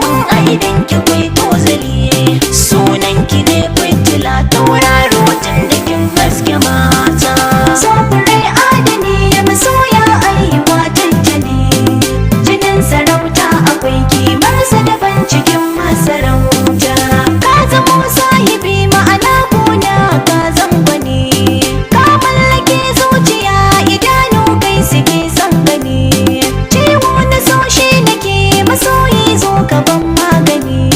Domin a idan ki kwai tozali, sunan ki ne fitila tauraro tun da kin haske mata. Sofurai adani ya masoya aiwa tattali. Jinin sarauta akwai kimarsa daban cikin masarauta. Ka zamo sahibi ma'ana gona ka zangwani. Ka mallake zuciya idanu kai suke son gani. Ciwo na so shi nake masoyi zo ka ban magani.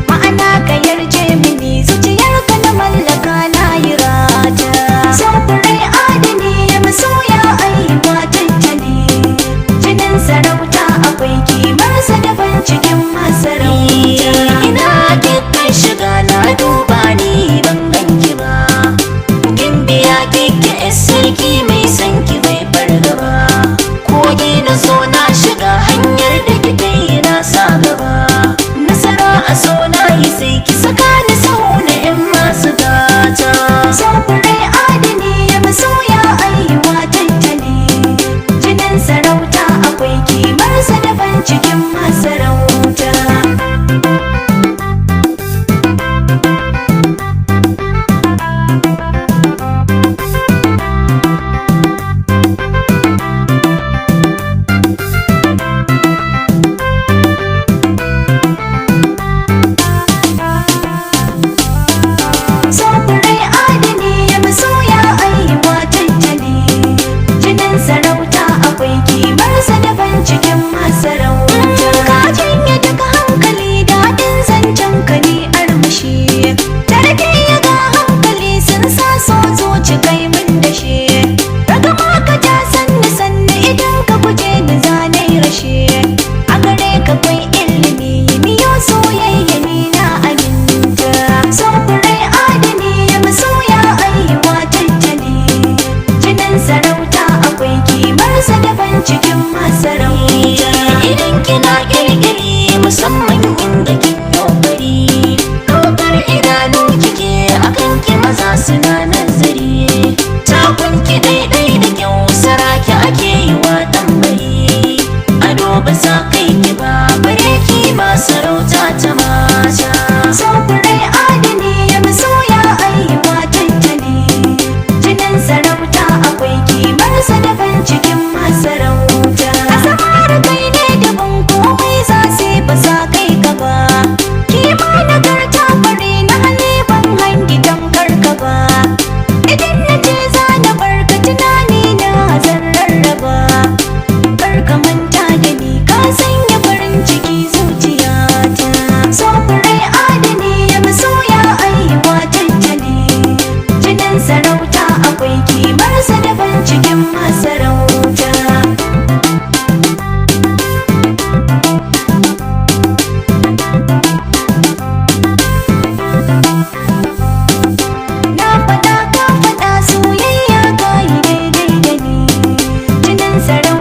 Ma'ana ka yarje mini zuciyarka na mallaka na yi rata. Sofurai adani ya masoya aiwa tattali. Jinin sarauta akwai kimarsa daban cikin masarauta. Ina kika shiga na duba ni ban ganki ba. Gimbiya kike yar sarki mai san ki bai fargaba. Kogi na so na shiga hanyar da kika yi na sa gaba. Nasara a so na yi sai ki saka ni sahu na yan masu gata. Sofurai adani ya masoya aiwa tattali. Jinin sarauta akwai kimarsa daban cikin masarauta. Sofurai adani ya masoya aiwa tattali. Jinin sarauta akwai kimarsa daban cikin masarauta. Ka janye daga hankali daɗin zancen ka ne armashi. Tarbiyya ga hankali sun sa so zuci kai min da shi. Ragama ka ja sanni sanni idan ka guje ni zane rashi. A gare ka kwai ilimi miyo soyayya ni na aminta. Sofurai adani ya masoya aiwa tattali. Jinin sarauta akwai kimarsa daban cikin masarauta. Idan kina kirkiri musamman inda kin yi ɗaukar idanu kike akan ki maza suna nazari. Takun ki daidai da kyau saraki ake yi wa tambari. Ado ba sa kai ki ba bare ki ma sarauta ta mata. Sofurai adani ya masoya aiwa tattali. Jinin sarauta akwai kimarsa daban cikin masarauta. A samar kai ne daban komai za su yi ba sa kai ka ba. Kima nagarta fari na hali ban hangi tamkar ka ba. Idan na ce za na barka tunani na zan rarraba. Kar ka manta da ni ka sanya farin ciki zuciyata. Sofurai adani ya masoya aiwa tattali. Jinin sarauta akwai kimarsa daban cikin masarauta. Na faɗa ka faɗa soyayya ka yi daidai da ni. Jinin sarauta